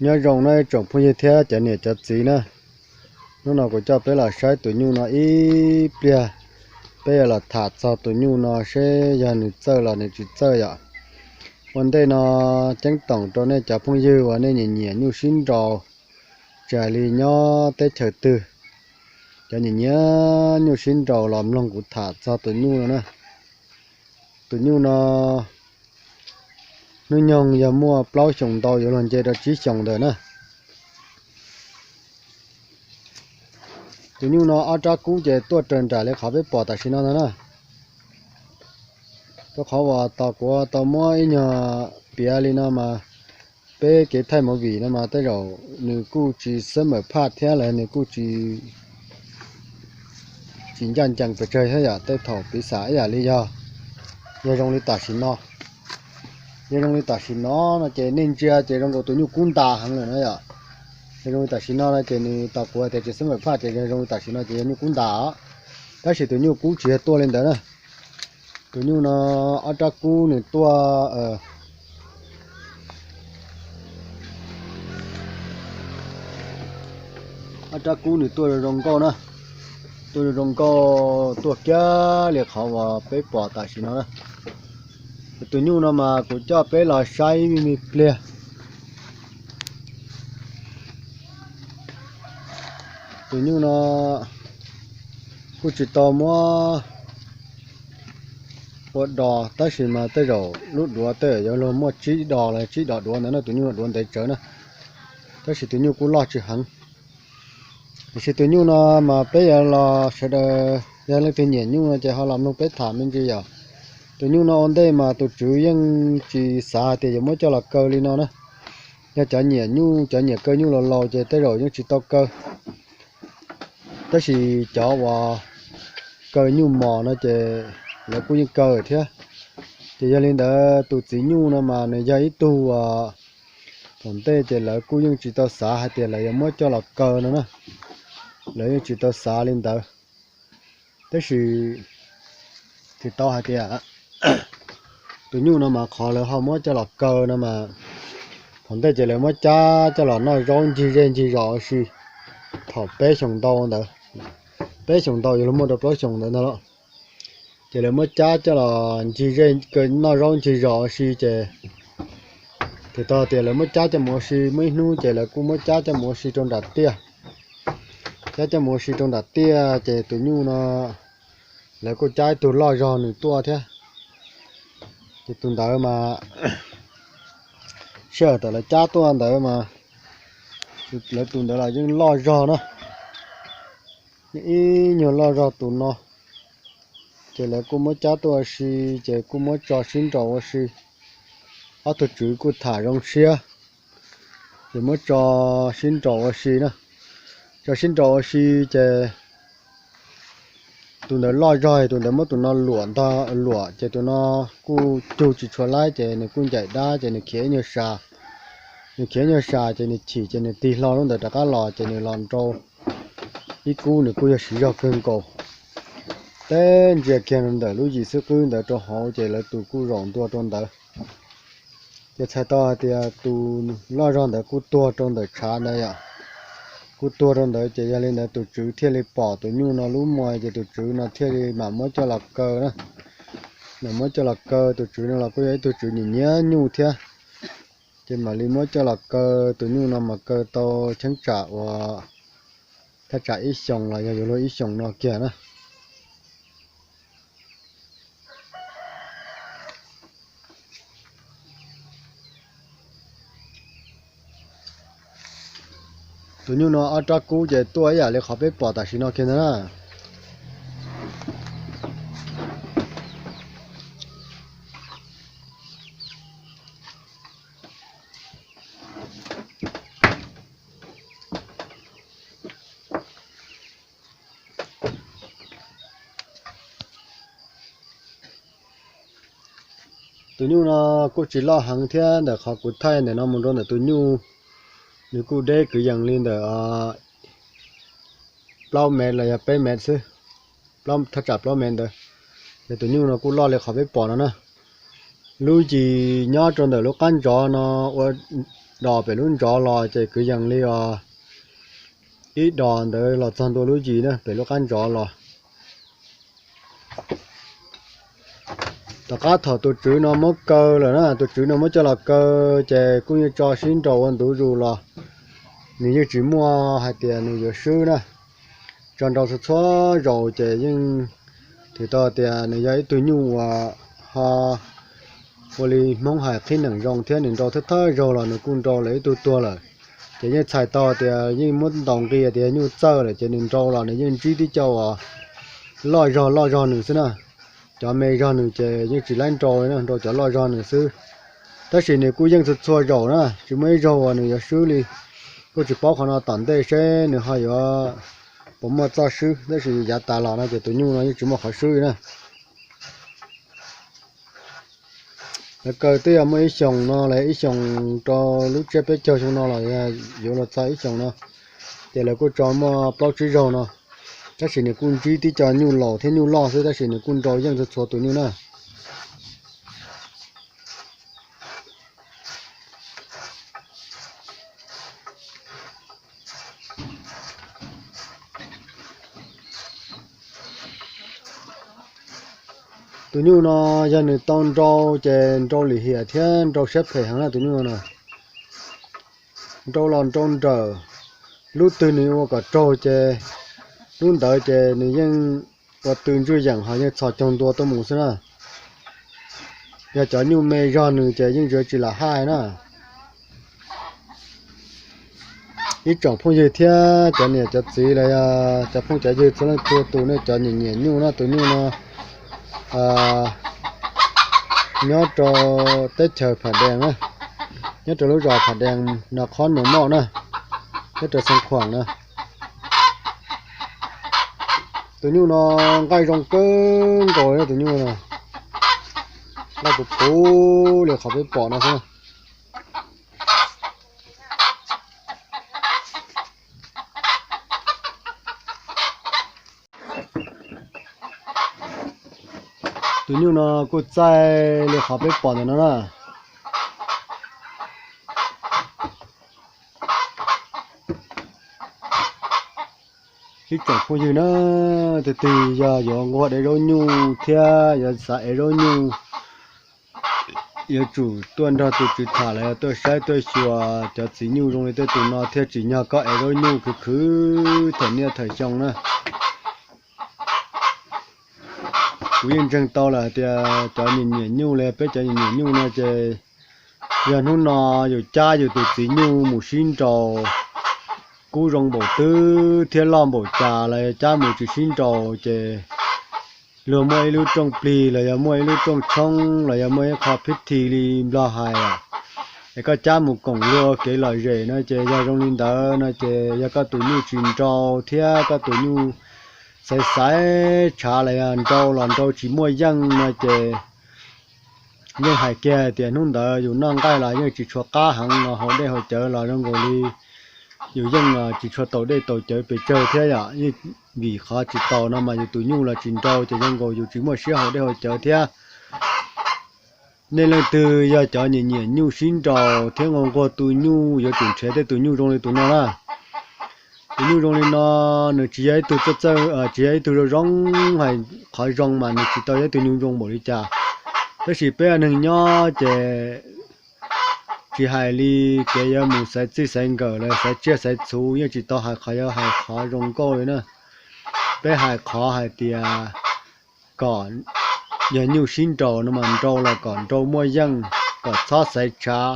Nyob zoo no tsoom phooj ywg thiab cov niam cov txiv na, hnub no kuv coj peb los saib tus nyuj no ib pliag, peb yuav los tham txog tus nyuj no seb yog nws txawj los nws tsis txawj yom. Ua ntej no ceeb toom rau nej cov phooj ywg uas nej nyiam nyiam nyuj sib nraus, tsis hais li nyob teb chaws twg, cov nyiam nyiam nyuj sib nraus los mloog kuv tham txog tus nyuj no na. Tus nyuj no hnub nyoog yog muaj plaub xyoos ntau yuav luag nce rau tsib xyoos ntawm na. Tus nyuj no ob rab kub ces tuaj raws nraim li qhov peb pom tam sim no ntag na. Rau qhov uas tos kuv tau muab ib nyuag piav li no mas peb kev thaij movie no mas tej zaum nws kuj tsis xab mawm phaj thiab los nws kuj tsis, tsis ncaj ncees pes tsawg thiab yom. Tej thaum piv xam ib yam li yog, yog zoo li tam sim no, yog zoo li tam sim no no ces nej ntsia ces zoo nkaus tus nyuj kub ntas heev lawm na yom. Yog zoo li tam sim no no ces nws tos kuv hais tias tsis xab mawm phaj ces yog zoo li tam sim no ces yog nyuj kub ntas os. Tab sis tus nyuj kub tsis yog tuaj li ntawd na. Tus nyuj no ob rab kub nws tuaj, ob rab kub nws tuaj zoo zoo nkauj na. Tuaj zoo zoo nkauj, tuaj kiag li qhov uas peb pom tam sim no na. Tus nyuj no mas kuv coj peb los saib me me pliag. Tus nyuj no kuj tsis tau muab ua dos tab sis mas tej zaum lub duav tej zaum yuav luag muaj tsib dos los tsib dos duav ntawd na, tus nyuj no duav ntev tsawv na. Tab sis tus nyuj kuj loj tsis heev. Tiam sis tus nyuj no mas peb yuav los sawv daws yog leej twg nyiam nyuj no ces ho los mloog peb tham me ntsis yom. Tus nyuj no ua ntej mas tus tswv yeej tsis xav hais tias yuav muab coj los kaw li no na. Yog cov nyiam nyuj, cov nyiam kaw nyuj laus laus ces tej zaum yeej tsis tau kaw. Tab sis cov uas kaw nyuj mos no ces lawv kuj yeej kaw thiab. Ces yog li ntawd tus txiv nyuj no mas nws yog ib tug uas thaum ntej ces lawv kuj yeej tsis tau xav hais tias lawv yuav muab coj los kaw no na. Lawv yeej tsis tau xav li ntawd. Tab sis tsis tau hais tias tus nyuj no mas qhov lawv ho muab coj los kaw no mas thaum ntej ces lawv muab cab coj los noj zaub ncig zej ncig zos ua si. Thaum peb xyoos ntau ntawd, peb xyoos ntau yuav luag muaj rau plaub xyoos ntawd ntag los, ces lawv muab cab coj los ncig zej kaw noj zaub ncig zos ua si ces thaum tau tias lawv muab cab coj mus ua si muaj ib hnub ces lawv kuj muab cab coj mus ua si rau nram tiaj. Cab coj mus ua si rau nram tiaj ces tus nyuj no lawv kuj cab ib tug loj zog nws tuaj thiab. Ces tus ntawd mas sij hawm thaum lawv cab tuaj ntawd mas lawv tus ntawd los yeej loj zog na, yeej ib nyuag loj zog tus no. Ces lawv kuj muab cab tuaj ua si, ces kuj muab tso sib nraus ua si. Ob tug tswv kuj tham zoo siab, ces muab tso sib nraus ua si na. Tso sib nraus ua si ces tus ntawd loj zog, tus ntawd muab tus no luam ntog luam ces tus no kuj cug tsis tshua laib ces nws kuj ncaim dab ces nws khiav ib nyuag sa. Nws khiav ib nyuag sa ces nws chim ces nws tig hlo lub ntawd rov qab los ces nws los nrau ib kub, nws kuj yog siv zog kawg nkaus. Teb ntsia kiag ntawm lub yim xwb qwb ntawd rau hauv ces lawv tus kuj zaum ntua rau ntawd. Ces txhais tau hais tias tus loj zog ntawd kuj tuag rau ntawm tshav ntawd yom. Kuj tuag rau ntawd ces yog li ntawd tus tswv thiaj li pom tus nyuj no lub muag ces tus tswv no thiaj li mam muab coj los kaw na. Mam muab coj los kaw, tus tswv no los kuj yog ib tug tswv nyiam nyiam nyuj thiab. Ces mam li muab coj los kaw, tus nyuj no mas kaw tau cheeb tsam uas thaj tsam ib xyoos los yog yuav luag ib xyoos no kiag na. Tus nyuj no ob rab kub ces tuaj ib yam li qhov peb pom tam sim no kiag ntag na. Tus nyuj no kuj tsis loj heev thiab, ntawm qhov kuv thaij ntawm no mus rau ntawm tus nyuj, nws kuj deb kwv yees li ntawm plaub mev los yog peb mev xwb, thaj tsam plaub mev ntawd. Ces tus nyuj no kuj loj li qhov peb pom no na. Lub yim nyob rau ntawm lub qab ntsov no ua dos pem lub ntsov los ces kwv yees li os ib dos ntawd los txog ntua lub yim na pem lub qab ntsov los. Tom qab thaum tus tswv no muab kaw lawm na, tus tswv no muab coj los kaw ces kuj yeej tso sib nraus ua ntu zus los nws yeej tsis muaj hais tias nws yuav swb na. Tso nrau txhua txhua zaus ces yeej twb tau tias nws yog ib tug nyuj uas ho ua li Hmoob hais qhib neem zoo thiab nws nrau thawj thawj zaug los nws kuj nrau lawv ib tug tuag lawm. Ces yeej txhais tau tias yeej muab ntaus nqi tias nyuj txawj lawm ces nws nrau los nws yeej ntsib tib co uas loj zog loj zog nws xwb na. Cov me zog nws ces yeej tsis laib nrau li na, nrau cov loj zog nws xwb. Tab sis nws kuj yeej txhua txhua zaus na, tsis muaj ib zaug uas nws yuav swb li. Kuj tsis paub qhov no tom ntej seb nws ho yuav puas muaj txoj swb, tab sis yav tas los no ces tus nyuj no yeej tsis muaj qhov swb li na. Lawv kaw twb yog muaj ib xyoos no los ib xyoos rau lub tsiab peb caug xyoo no los yuav luag txog ib xyoos no, ces lawv kuj tso muaj plaub tsib zaug no. Tab sis nws kuj ntsib tib co nyuj laus thiab nyuj loj xwb, tab sis nws kuj nrau yeej txhua txhua tus nyuj na. Tus nyuj no yog nws tau nrau ces nrau lim hiam thiab nrau siab phem heev na tus nyuj no. Nrau los nrau nrawm, lub twg nws ua kom raug ces lub ntawd ces nws yeej ua tw ntswj yeem ho yeej txhos caug ntua tuaj mus xwb na. Yog cov nyuj me zog nws ces yeej tsis lam hais na. Ib tsoom phooj ywg thiab cov niam cov txiv los yog cov phooj cov ywg txhua leej txhua tus nej cov nyiam nyiam nyuj no, tus nyuj no nyob rau teb chaws Pham Dees na, nyob rau lub zos Pham Dees no qhob Nuam Moj na, nyob rau Xeev Khuam na. Tus nyuj no nqaij zoo kawg nkaus li tus nyuj no, nqaij puv puv li qhov peb pom no xwb. Tus nyuj no kuj txaij li qhov peb pom ntawm no na. Ib tsoom phooj ywg na, tus twg yog yuav nquag dev zaub nyuj thiab yuav xav ev zaub nyuj, yuav tsum tuaj nrog tus tswv tham los yog tuaj saib tuaj xyuas cov txiv nyuj zoo li tej tus no thiaj tsim nyog koj ev zaub nyuj khwv khwv thaum niaj thaum xyoo na. Kuv yeej ntseeg tau lawm hais tias cov nyiam nyiam nyuj li peb cov nyiam nyiam nyuj no ces yog hnub no yus cab yus tus txiv nyuj mus sib nraus kub zoo npaum twg thiab loj npaum cas los yog cab mus tsis sib nraus ces luag muaj ib lub rooj plig los yog muaj ib lub rooj tshoob los yog muaj ib qho phib thi li Nplog hais es koj cab mus koom luag kev lom zem no ces yog zoo li ntawd no ces yog koj tus nyuj tsis nrau thiab koj tus nyuj xaiv xaiv tshav los yog nrau los nrau tsis muaj yeej no ces yeej hais kiag tias hnub ntawd yus noj nqaij los yeej tsis tshua qab heev no, haus dej haus cawv los zoo nkaus li yus yeej tsis tshua tau dej tau cawv pes tsawg thiab yom. Yeej vim qhov tsis tau no mas yus tus nyuj los tsis nrau ces zoo nkaus yus tsis muaj siab haus dej haus cawv thiab. Nej leej twg yog cov nyiam nyiam nyuj sib nraus thiab nquag nquag tus nyuj yuav tsum nrhiav tej tus nyuj zoo li tus no na. Tus nyuj zoo li no nws tsis yog ib tug txawj txawj, tsis yog ib tug zoo zoo hais qhov zoo mas nws tsis tau yog ib tug nyuj zoo npaum li cas. Tab sis peb ua neeg nyob ces tsis hais li kev yuav mus xaiv txij xaiv nkawm los xaiv tsiaj xaiv txhu yeej tsis tau hais qhov yuav hais qhov zoo nkauj li na. Peb hais qhov hais tias kom yog nyuj sib nraus no mas nrau los kom nrau muaj yeej, kom txhob xaiv tshav,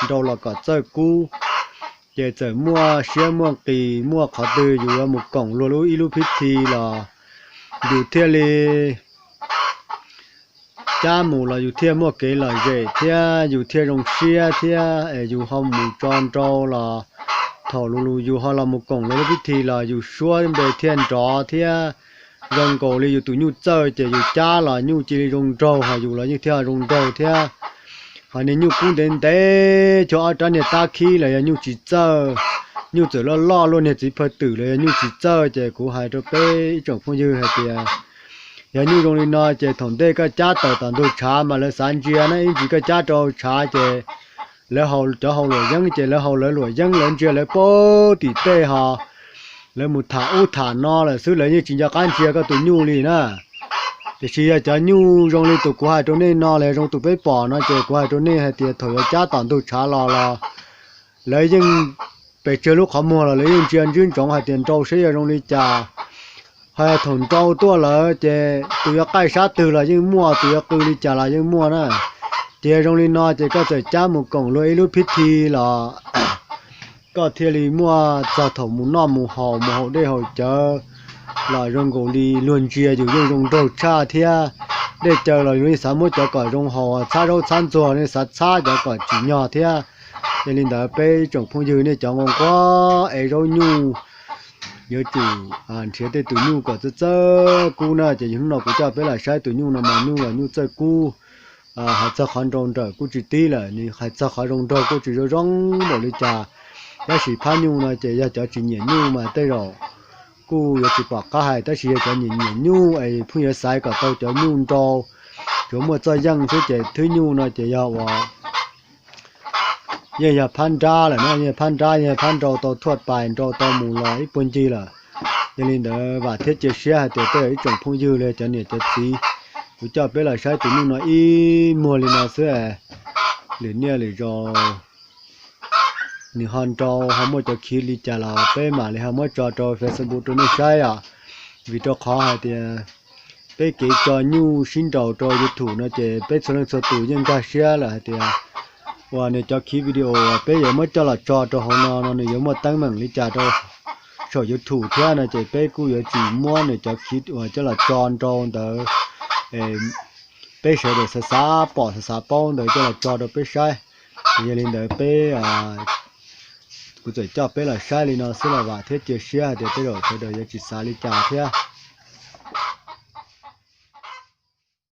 nrau los kom txawj kub. Ces txawm muaj siab muaj qis muaj qhov twg yus yuav mus koom luag lub ib lub phib thi los yus thiaj li cab mus los yus thiaj muaj kev lom zem thiab yus thiaj zoo siab thiab es yus ho mus tso nrau los thaum lus lus yus ho los mus koom luag lub phib thi los yus suab npe thiaj nrov thiab zoo nkaus li yus tus nyuj txawj ces yus cab los nyuj cia li zoo nraug ho yus los yeej thiaj zoo nraug thiab. Ho niag nyuj kub ntev ntev cuag ob rab niag tab khib los yog nyuj tsis txawj, nyuj txawm loj loj luaj niag txiv phawj twm los yog nyuj tsis txawj ces kuv hais rau peb ib tsoom phooj ywg hais tias yog nyuj zoo li no ces thaum ntej koj cab tawm tom ntug tshav mas lawv xav ntsia na, ib ntsis koj cab rau tshav ces lawv haus cov haus luam yeeb ces lawv haus lawv luam yeeb, lawv ntsia lawv pab tim tej ho, lawv mus tham ub tham no lawm xwb, lawv yeej tsis nco qab ntsia koj tus nyuj li na. Tiam sis yog cov nyuj zoo li tus kuv hais rau nej no los zoo tus peb pom no ces kuv hais rau nej hais tias thaum yuav cab tom ntug tshav los los lawv yeej pes tsawg lub qhov muag los lawv yeej ntsia ntswb ntsoov hais tias nrau saib yog zoo li cas. Ho yog thaum nrau tuaj lawm ces tus yuav qaij sab twg los yeej muaj, tus yuav qw li cas los yeej muaj na. Ces yog zoo li no ces koj txawm cab mus koom luag ib lub phib thi los koj thiaj li muaj txog thaum mus noj mus haus, mus haus dej haus cawv los zoo nkaus li luag ntsia yus yeej zoo nraug tshaj thiab. Dej cawv los yus yeej xav muab cov kom zoo haus, txhab zaub txhab ntxuag yeej xav txhab cov kom tsim nyog thiab. Yog li ntawd peb tsoom phooj ywg nej cov nquag nquag ev zaub nyuj yuav tsum nrhiav tej tus nyuj kom txawj txawj kub na. Ces hnub no kuv coj peb los saib tus nyuj no mas nyuj los nyuj txawj kub. Hais txog qhov nrau nrawm kuj tsis tib lawm, nws hais txog qhov zoo nraug kuj tsis zoo zoo npaum li cas. Tab sis phab nyuj no ces yog cov tsis nyiam nyuj mas tej zaum kuj yuav tsis pom qab hais, tab sis yog cov nyiam nyiam nyuj es pheej yuav xaiv kom tau cov nyuj nrau, tsuav muaj txoj yeej xwb ces thwb nyuj no ces yog uas yeej yog phab nrab lawm na, yeej phab nrab, yeej phab nrau tau thuaj pais, nrau tau mus los ib puag ncig lawm. Yog li ntawd vam thiab cia siab hais tias tej zaum ib tsoom phooj ywg los cov niam cov txiv, kuv coj peb los saib tus nyuj no ib muag li no xwb, lwm niaj lwm zaus nws ho nrau ho muaj cov khiv li cas los peb mam li ho muab tso rau Facebook rau nej saib os. Vim rau qhov hais tias peb kev tso nyuj sib nraus rau YouTube no ces peb txhua leej txhua tus yeej nkag siab lawm hais tias uas nws cov khiv video uas peb yuav muab coj los tso rau hauv no no nws yuav muaj teeb meem li cas rau saum YouTube thiab no ces peb kuj yuav tsis muab nws cov khiv uas coj los tso nrau ntawd peb sawv daws xav xav pom xav xav paub ntawd coj los tso rau peb saib. Ces yog li ntawd peb, kuv txawm coj peb los saib li no xwb los vam thiab cia siab hais tias tej zaum sawv daws yuav tsis xav li cas thiab.